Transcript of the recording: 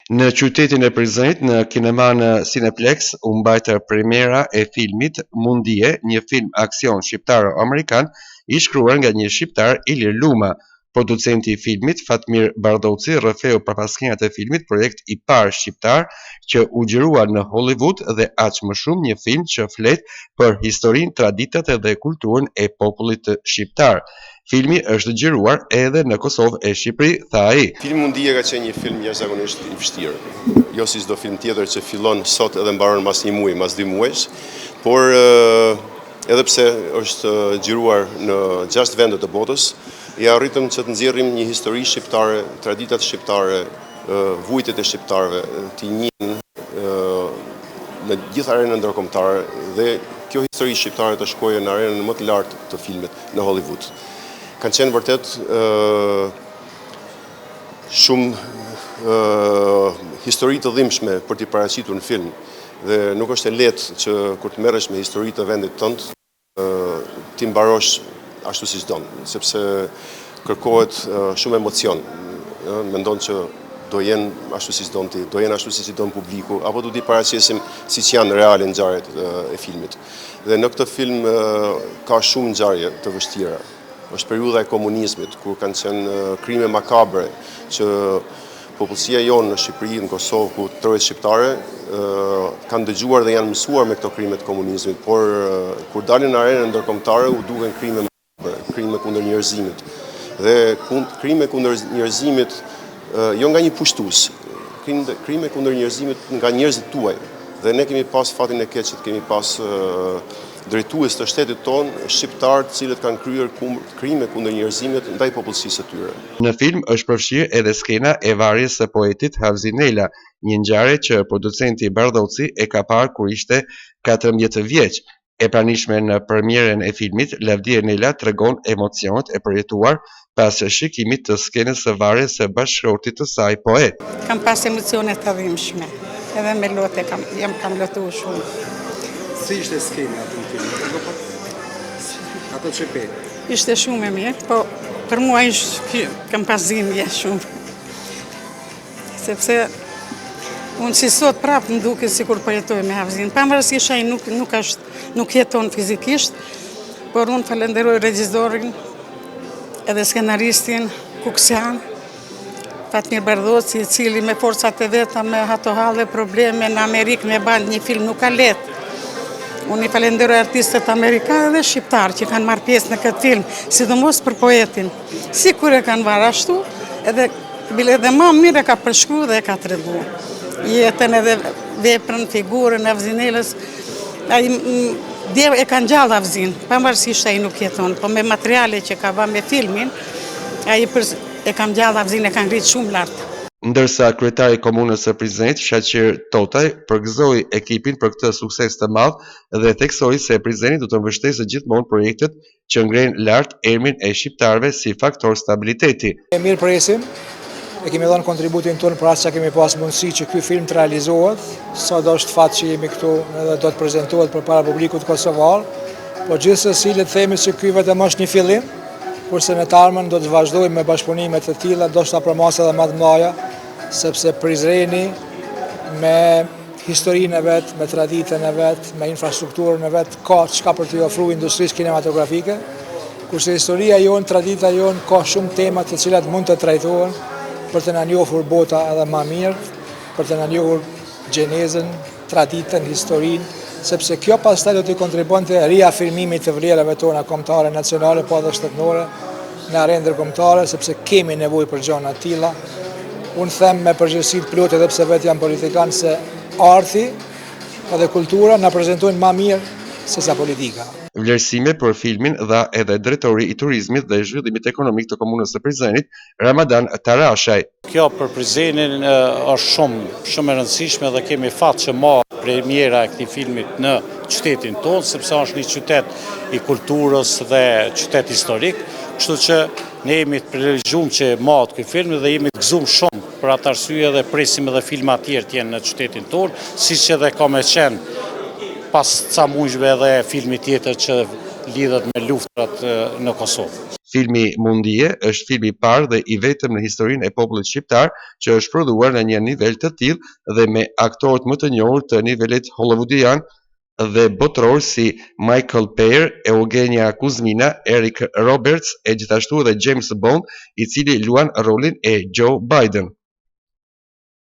Në qytetin e Prizrenit, në kinemanë Cineplex, u mbajt premiera e filmit Mundije, një film aksion shqiptaro-amerikan i shkruar nga një shqiptar Ilir Luma. Producenti i filmit, Fatmir Bardhoci, rrëfeu prapaskenat e filmit, projekt i parë shqiptar që u xhirua në Hollywood dhe aq më shumë një film që flet për historinë, traditat dhe kulturën e popullit shqiptar. Filmi është xhiruar edhe në Kosovë e Shqipëri, tha ai. Filmi Mundije ka qenë një film jashtëzakonisht i vështirë. Jo si çdo film tjetër që fillon sot edhe mbaron mas një muaji, mas dy muajsh, por edhe pse është xhiruar në 6 vende të botës, ia arritëm që të nxjerrim një histori shqiptare, traditat shqiptare, vuajtjet e shqiptarëve, t'i njihen në gjithë arenën ndërkombëtare dhe kjo histori shqiptare të shkojë në arenën më të lartë të filmit në Hollywood. Kanë qenë vërtet shumë histori të dhimbshme për t'i paraqitur në film dhe nuk është e lehtë që kur të merresh me histori të vendit tënd, t'i mbarosh ashtu siç don, sepse kërkohet shumë emocion. Mendon që do jenë ashtu siç don ti, do jenë ashtu siç i don publiku, apo do t'i paraqesim siç janë reale ngjarjet e filmit. Dhe në këtë film ka shumë ngjarje të vështira. Është periudha e komunizmit, kur kanë qenë krime makabre që popullsia jonë në Shqipëri, në Kosovë, ku trojet shqiptare, kanë dëgjuar dhe janë mësuar me këto krime të komunizmit, por kur dalin në arenën ndërkombëtare u duken krime makabre, krime kundër njerëzimit. Dhe krime kundër njerëzimit jo nga një pushtues, krime kundër njerëzimit nga njerëzit tuaj. Dhe ne kemi pas fatin e keq që të kemi pas drejtues të shtetit tonë, shqiptarë të cilët kanë kryer krime kundër njerëzimit ndaj popullsisë së tyre. Në film është përfshirë edhe skena e varjes së poetit Havzi Nela, një ngjarje që producenti Bardhoci e ka parë kur ishte 14 vjeç. E pranishme në premierën e filmit, Lavdie Nela tregon emocionet e përjetuar pas shikimit të skenës së varjes së bashkëshortit të saj poet. Kam pas emocione të dhimbshme, edhe me lote kam, jam kam lotu shumë. Si ishte skena aty në film? Trego pak. Ato që pe. Ishte shumë e mirë, po për mua ishte, kam pas dhimbje shumë. Sepse unë si sot prapë më duket sikur po jetoj me Havzin. Pavarësisht ai nuk, nuk, është, nuk jeton fizikisht, por unë falenderoj regjisorin edhe skenaristin Kuksian, Fatmir Bardhoci, i cili me forcat e veta, me ato halle, probleme në Amerikë me ba një film nuk a lehtë. Unë i falenderoj artistët amerikanë dhe shqiptarë që kanë marrë pjesë në këtë film, sidomos për poetin. Sikur e kanë varë ashtu, edhe Bile edhe ma mirë e ka përshkru dhe e ka tregu. Jetën edhe veprën, figurën e Havzi Nelës. Ai dje e ka ngjallë Havzin, pavarësisht ai nuk jeton, po me materiale që ka ba me filmin, ai e ka ngjallë Havzin e ka ngritë shumë lartë. Ndërsa kryetari i Komunës së Prizrenit, Shaqir Totaj, përgëzoi ekipin për këtë sukses të madh dhe theksoi se Prizreni do të mbështesë gjithmonë projektet që ngrenë lart emrin e shqiptarëve si faktor stabiliteti. E mirëpresim, e kemi dhënë kontributin tonë për atë që kemi pas mundësi që ky film të realizohet, sot është fat që jemi këtu edhe do të prezentohet përpara publikut kosovar, po gjithsesi le të themi që ky vetëm është një fillim, kurse në të ardhmen do të vazhdojmë me bashkëpunime të tilla, ndoshta përmasa edhe më të mëdha, sepse Prizreni me historinë e vet, me traditën e vet, me infrastrukturën e vet, ka çka për t'i ofru industrisë kinematografike, kurse historia jonë, tradita jonë, ka shumë tema të cilat mund të trajtohen për të na njohur bota edhe ma mirë, për të na njohur gjenezën, traditën, historinë, sepse kjo pastaj do t'i kontribonte riafirmimit të vlerave tona kombëtare, nacionale, po edhe shtetërore, në arenë ndërkombëtare, sepse kemi nevojë për gjëra të tilla. Unë them me përgjegjësi të plotë edhe pse vetë jam politikan se arti edhe kultura na prezentojnë ma mirë se sa politika. Vlerësime për filmin dha edhe drejtori i Turizmit dhe Zhvillimit Ekonomik të Komunës së Prizrenit, Ramadan Tarashaj. Kjo për Prizrenin është shumë, shumë e rëndësishme dhe kemi fat që mahet premiera e këtij filmit në qytetin tonë, sepse është një qytet i kulturës dhe qytet historik, kështu që ne jemi të privilegjuar që mahet ky film dhe jemi të gëzuar shumë për atë arsye dhe presim edhe filma tjerë të jenë në qytetin tonë, siç edhe ka me qenë pas ca mujve edhe filmi tjetër që lidhet me luftrat në Kosovë. Filmi Mundie është filmi i parë dhe i vetëm në historinë e popullit shqiptar që është prodhuar në një nivel të tillë dhe me aktorët më të njohur të nivelit hollywoodian dhe botëror si Michael Paré, Eugenia Kuzmina, Eric Roberts e gjithashtu edhe James Bond, i cili luan rolin e Joe Biden.